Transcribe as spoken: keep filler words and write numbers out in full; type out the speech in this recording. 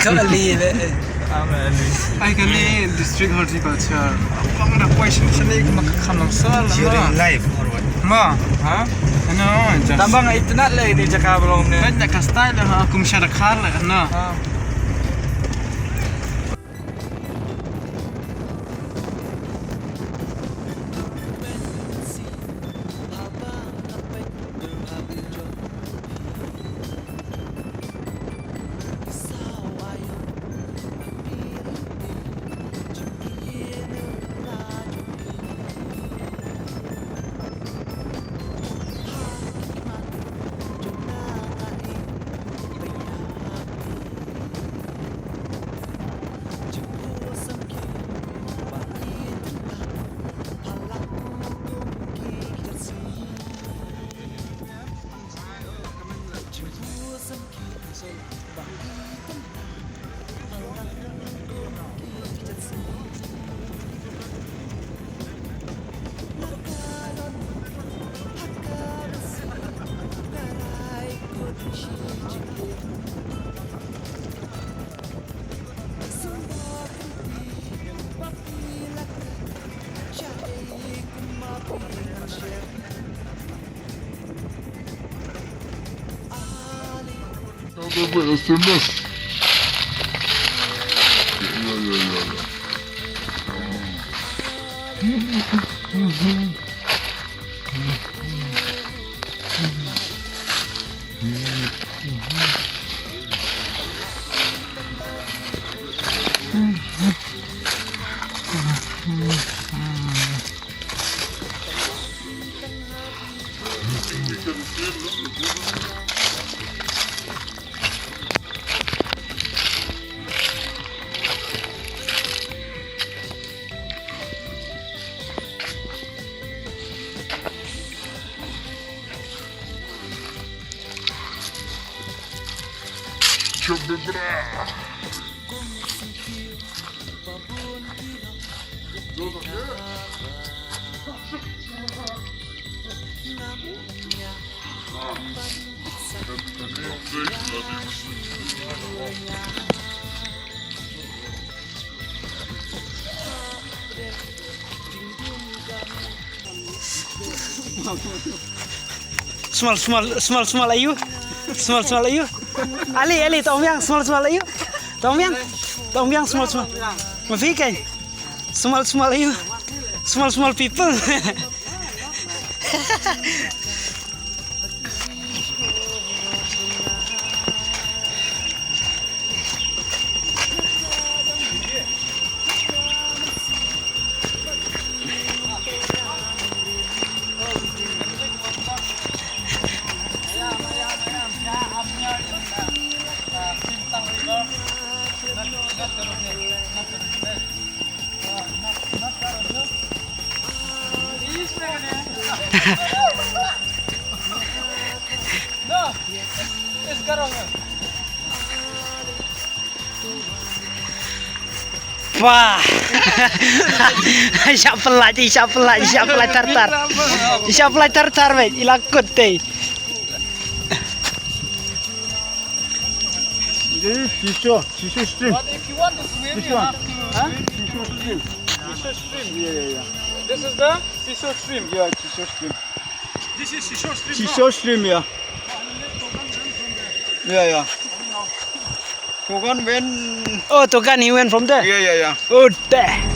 Kali le. Ai kani district horticulture. Pang da poi sini sini kuma ka khanong sal. During life or what? Ma, ha? Ano, just. Tambang itna le di jaka belong ne. Kan da ka style ha kum shada khar le na. Ha. Ada buat S M S. Ya, ya, ya, ya. Small, small, small, small aïu. Small, small aïu. Ali, Ali, tong biang, small, small aïu. Tong biang, tong biang, small, small. Ma phi kein. Small, small aïu. Small, small people. Pah. Shah pynlait, shah pynlait, shah pynlait tar tar. Shah pynlait tar tar, mate. I la kut te. This is Shisho, Shisho stream. But if you want to swim, this you one have to swim. Shisho stream. Shisho stream. Yeah, yeah, yeah. This is the Shisho stream. Yeah, Shisho stream. This is Shisho stream, Shisho no? Stream, yeah. Yeah, yeah. Togan went. Oh, Togan, he went from there? Yeah, yeah, yeah. Oh, there.